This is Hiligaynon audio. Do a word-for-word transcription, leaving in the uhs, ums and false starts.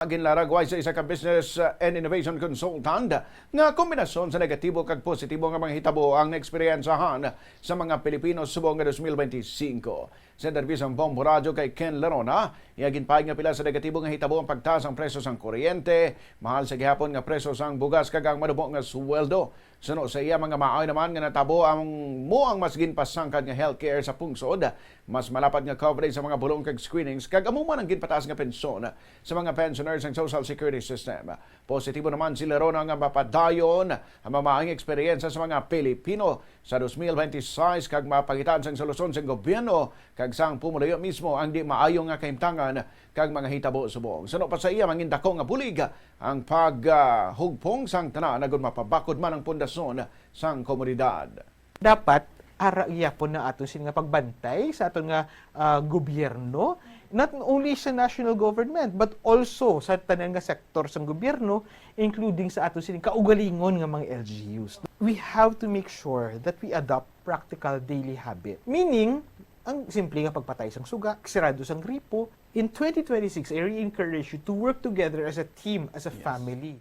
Ginlaragway sa isa ka business, uh, and innovation consultant nga kombinasyon sa negatibo kag positibo nga mga hitabo ang naeksperiyensahan sa mga Pilipino subong nga twenty twenty-five. Sa interview sang Bombo Radyo kay Ken Lerona, iya ginpahayag nga pila sa negatibo nga hitabo ang pagtaas sang presyo sang kuryente, mahal sa gihapon nga presyo sang bugas kag ang manubo nga sweldo. Suno sa iya, mga maayo naman nga natabo ang mo ang mas ginpasangkad nga healthcare sa pungsod, mas malapad nga coverage sa mga bulong kag screenings, kag amo man ang ginpataas nga pensyon sa mga pensioners sang social security system. Positibo naman si Lerona nga mapadayon ang mamaayong eksperyensya sa mga Pilipino sa twenty twenty-six kag mapangitaan sang solusyon sang gobyerno kag sang pumuluyo mismo ang di maayo nga kahimtangan kag mga hitabo subong. Suno pa sa iya, mangindako nga bulig ang paghugpong sang tanan agud mapabakod man ang pundasyon sang komunidad. Dapat ara gyapon na aton sini nga pagbantay sa aton nga, ah, gobyerno, not only sa national government but also sa tanan nga sektor sang gobyerno, including sa aton sini kaugalingon nga mga L G Us. We have to make sure that we adopt practical daily habit. Meaning, ang simple nga pagpatay sang suga, sirado sang gripo. In twenty twenty-six, I re-encourage you to work together as a team, as a Yes. family.